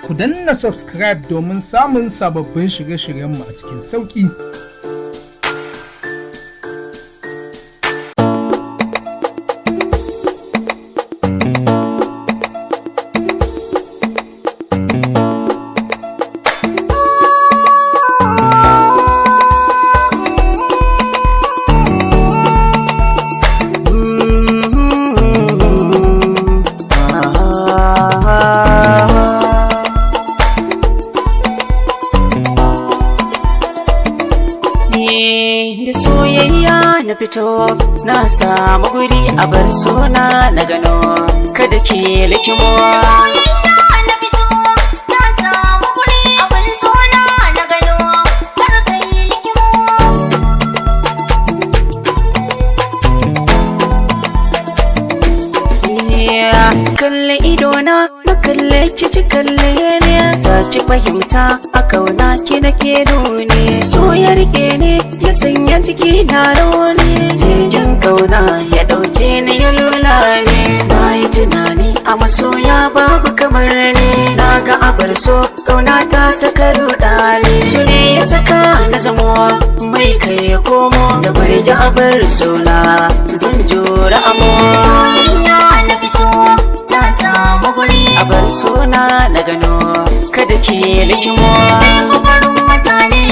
Ku danna subscribe domin samun sababbin shirye-shiryenmu a cikin sauƙi. Da soyayya na fito, na samu guri a bar sona na gano, kada ke likimo. Na fito, na samu guri abin sona na gano, kar kai likimo. Kalle idona na kalle ki, kalle ne za ki fahimta, a kauna ki nake nuni. So ya rike ne ya sanya jiki na rauni, jirgin kauna ya dauke ni ya lula ne. Na yi tunani a masoya babu kamar ni, na ga abar so kauna ta saka rudani. Su ne ya saka na zamo mai kai ya komo, da barge abar sona zan jura amo. Soyayya na fito, na samu guri. A bar sona na gano, kada ke likimo. Kai farin wata ne,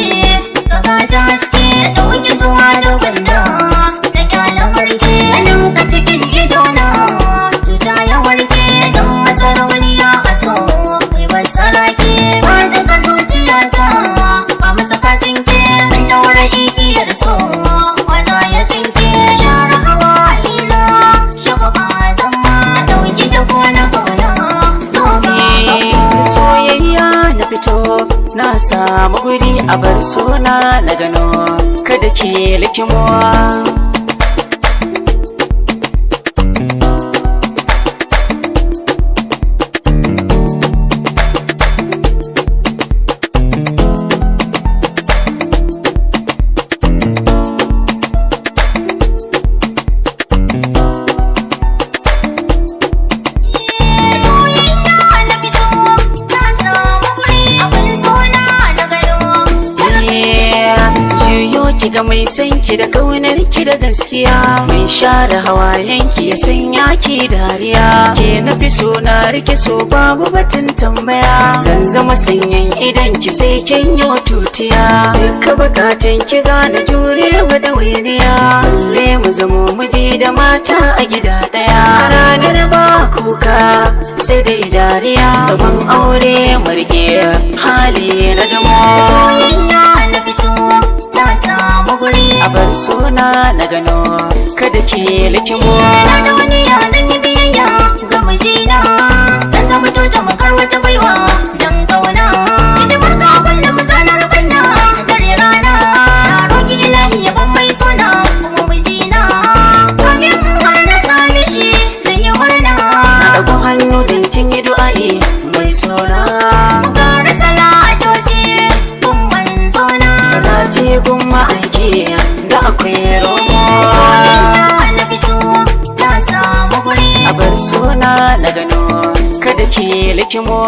ka gaji haske, ɗauki zuwa da gwanda. Na kyala warke, ganin ka cikin idona, cuta ya warke, zan masarauniya a so, kai basarake. Ba ka zuciyata, ba masaka tsinke, ban daura igiyar so, waza ya tsinke. Share hawaye na, shagaba zama, ɗauki da gona gona, zo ga Soyayya na fito, na samu guri a bar sona na gano, kada ke likimo. Soyayya na fito, na samu guri abin sona na gano. Juyo ki ga mai san ki da kaunar ki da gaskiya, mai share hawayen ki ya sanya ki dariya. Ke na fi so, na rike so, babu batun tambaya. Zan zama sanyin idan ki sai kin yi tutiya. Duka bukatun ki za na jure wa ɗawainiya. Balle mu zamo miji da mata a gida ɗaya. A ranar ba kuka sai dai dariya, zaman aure marke hali na damo. Soyayya na fito, na samu guri. A bar sona na gano, kada ke likimo. Na da wani ya zan yi biyayya ga mijina. Zan zama tuta makar wata baiwa dan kauna. Hidimar ka kullum zanar banda dare rana. Na roki ilahi ya ban mai sona kuma mijina. Kamin in har na same shi zan yi murna. Na ɗago hannu don kin yi du'a'i mai sona. Mu kara salatoci kun manzona. Salati gun ma'aiki da akwai romo. Soyayya na fito, na samu guri. A bar sona na gano, kada ke likimo.